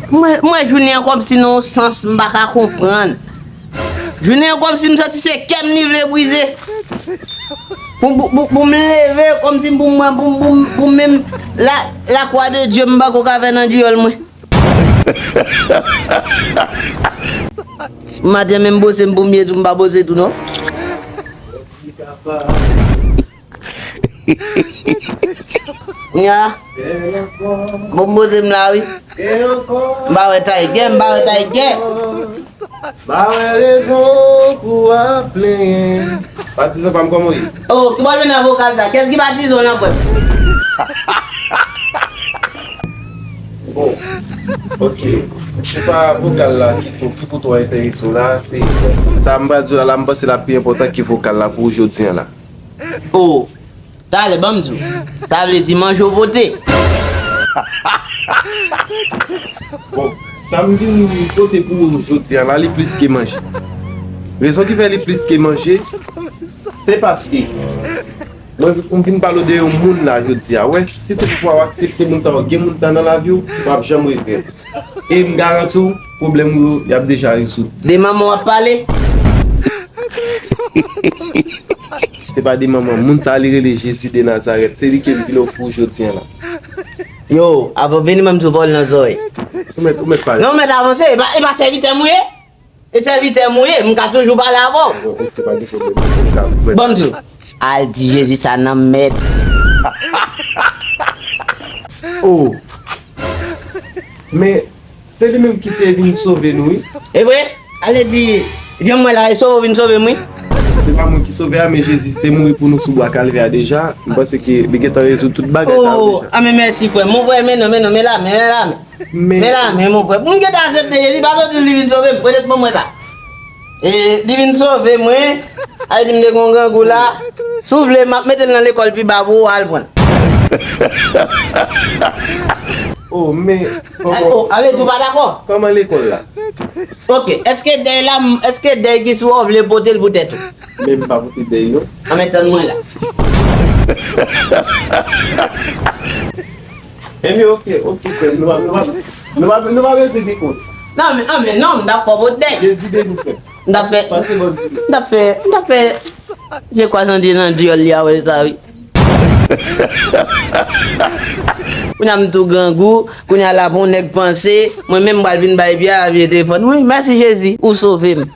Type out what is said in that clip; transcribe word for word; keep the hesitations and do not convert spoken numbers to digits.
Mwen, mwen jounen an kòmsi nan yon sans m pa ka konprann. Jounen an kòmsi m santi se kè m li vle brize. Pou, pou, pou, pou m leve kòmsi pou mwen, pou, pou, pou menm la, la croix de Dieu m pako ka fè nan dyòl mwen. Maten menm bose m pou m ye tou, m pa bose tou non. Nya. Bon, m poze m la, wi. M pa wè Tiger, m pa wè Tiger. Pa wè rezon pou w ap plenyen. Patizan pa m, kòman w ye? Oh, ki bò l vin nan vokal sa? Kès ki patizan w nan, frè m? Bon, ok. Se pa vokal la ki pou, ki pou twò enterese w la. Se sa m pral di w la, la m panse l ap pi enpòtan ke vokal la pou w jodi a la. Oh, talè, ban m di w. Sa vle di manje w pote. Bon, sa m vin pote pou ou jodi a la, li plis ke manje. Rezon ki fè li plis ke manje, se paske mwen, m vin pale w de yon moun la jodi a. Wè, si toutfwa w aksepte moun sa yo, gen moun sa nan lavi w, w ap janm regrèt. E m garanti w, pwoblèm ou yo, y ap deja rezoud. De manman w ap pale? Se pa de manman. Moun sa a, li rele Jezi de Nazarèt. Se li ke m vin ofri w jodi a la. Yo, avan vini, ban m di w pawòl nan zòrèy. Ou mèt, ou mèt pale. Non, mèt avanse. E pa, e pa sèvitè m ou ye? E sèvitè m ou ye, m ka toujou pale avè w. Bon, ok, pa gen pwoblèm. Ban m di w. Al di Jezi sa nan mèt. Oh. Men, se li menm ki te vin sove nou, wi. E vre? Ale di, jan m wè la, e sove w vin sove m, wi. Se pa mwen ki sove a, men Jezi te mouri pou nou sou bwa Kalvè a deja. M panse ke li gentan rezoud tout bagay sa yo deja. Oh, a men mèsi, frè m. Mon frè, men non, men non, men la, men la, men. Men men la, men mon frè. Pou m gentan aksepte Jezi, pa sot di li vin sove m. Pwetèt mwen mwen la. E li vin sove mwen. Ay di m te gon grangou la. Si w vle, m ap mete l nan lekòl pi ba pou w al pran. Oh, men. Ay, oh, ale di w pa dakò? Kòman lekòl la? Ok, èske dèy la, èske dèy ki sou ou vle pote l pou tèt ou? Men m pa pote dèy, non. Anben tann mwen la. Ebyen, ok, ok, frè m, nou pa, nou pa, nou pa, nou pa bezwen gen kont. Non, men, ah, men non, m t ap fè w pote dèy. Jezi beni w, frè m. M t ap fè, pase bòn. M t ap fè, m t ap fè, je kwa sandi nan dyòl li a, wè sa, wi. Kounye a m tou grangou, kounye a la pou yon nèg panse, mwen menm m pral vin bay pye a vye telefòn. Wi, mèsi Jezi, ou sove m.